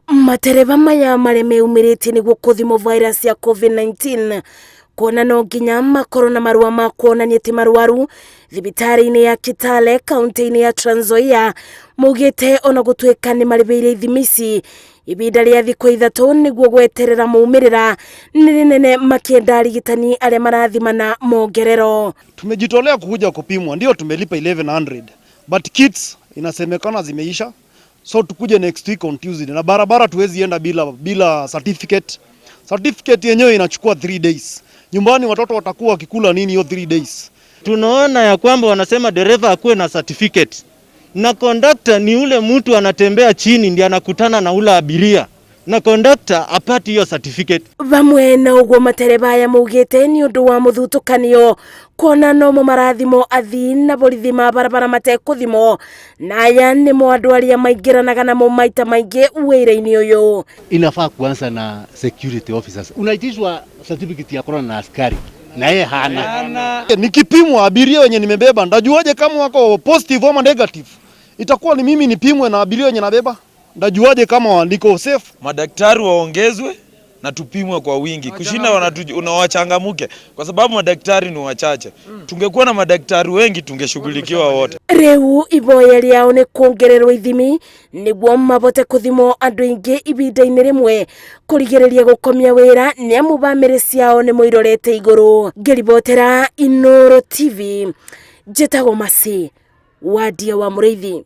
Matereba maya marĩa meyumĩrĩtie nĩguo kũthimwo virus ya COVID-19 kuona no nginya makorwo na marũa ma kuonania ti marwaru thibitarĩ-inĩ ya Kitale kaunti-inĩ ya Trans Nzoia maugĩte ona gũtuĩka nĩ marĩhĩire ithimi ici ibinda rĩa thikũ 3 nĩguo gweterera maumĩrĩra nĩ rĩnene makĩenda arigitani arĩa marathimana mongerero. Tumejitolea kuja kupimwa, ndio tumelipa 1100 but kits inasemekana zimeisha, so tukuje next week on Tuesday, na barabara tuwezi enda bila certificate. Certificate yenyewe inachukua 3 days. Nyumbani watoto watakuwa wakikula nini hiyo 3 days? Tunaona ya kwamba wanasema dereva akuwe na certificate na conductor ni ule mtu anatembea chini ndiye anakutana na ule abiria na conductor apati hiyo certificate. Vamwe na ũguo matereba aya maugĩte nĩ ũndũ wa mũthutũkanio kuona nomo marathimo athii na borithi ma barabara matekũthimwo na aya nĩmo andũ arĩa maingĩranaga namo maita maingĩ wĩra-inĩ ũyũ. Inafaa kuanza na security officers. Unaitishwa certificate ya corona na askari na yeye hana. Nikipimwa abiria wenye nimebeba ndajuaje kama wako positive ama negative? Itakuwa ni mimi nipimwe na abiria wenye nabeba, ndajuaje kama niko safe? Madaktari waongezwe na tupimwe kwa wingi kushinda unawachangamuke kwa sababu madaktari ni wachache. Tungekuwa na madaktari wengi tungeshughulikiwa wote. Rĩu iboya rĩao nĩ kuongererwo ithimi nĩguo mabote kũthimwo andũ aingĩ ibinda-inĩ rĩmwe kũrigĩrĩria gũkomia wĩra nĩ amu bamĩrĩ ciao nĩ mũirorete igũrũ. Ngĩribotera Inooro TV njĩtagwo Masi Wadia wa Mũrĩithi.